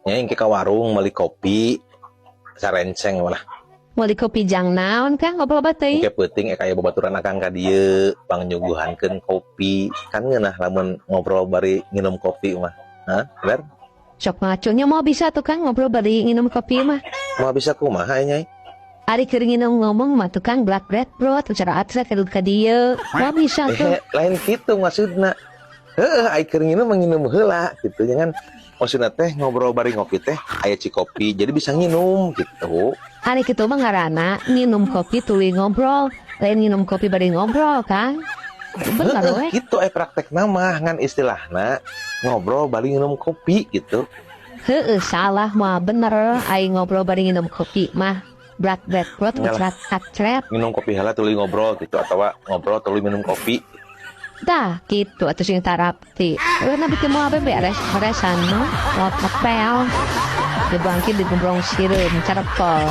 Nya engke ka warung meuli kopi sarenceng malah. Meuli kopi jang naon, Kang, ngobrol teuing? Engke peuting aya babaturan akang ka dieu pangnyuguhankeun kopi. Kan ngeunah lamun ngobrol bari nginum kopi mah. Hah? Bener? Sok ngaco nya, moal bisa tuh, Kang, ngobrol bari nginum kopi mah. Moal bisa kumaha, Nyai? Ari keur nginum ngomong mah tuh, Kang, blak bret bro tuh cara atret ka dieu. Moal bisa tuh. Eh, lain kitu maksudna. Heeh, ai keur nginum mah nginum heula gitu, jangan maksudna teh ngobrol bari ngopi teh aya cikopi jadi bisa nginum gitu. Ari kitu mah ngaranna nginum kopi tuluy ngobrol, lain nginum kopi bari ngobrol, Kang. Bener Heeh, we. Gitu praktekna mah, ngan istilahna ngobrol bari nginum kopi gitu. Heeh, salah mah bener ai ngobrol bari nginum kopi mah. Blak bret brot Nyalah. ucrat atret. Minum kopi heula tuluy ngobrol gitu atau ngobrol tuluy minum kopi. Tah, gitu atuh sing tarapti. Eueuh, nabi teh moal beres beresan mah, moal tepel. Dibangkit digombrong sireum carepel.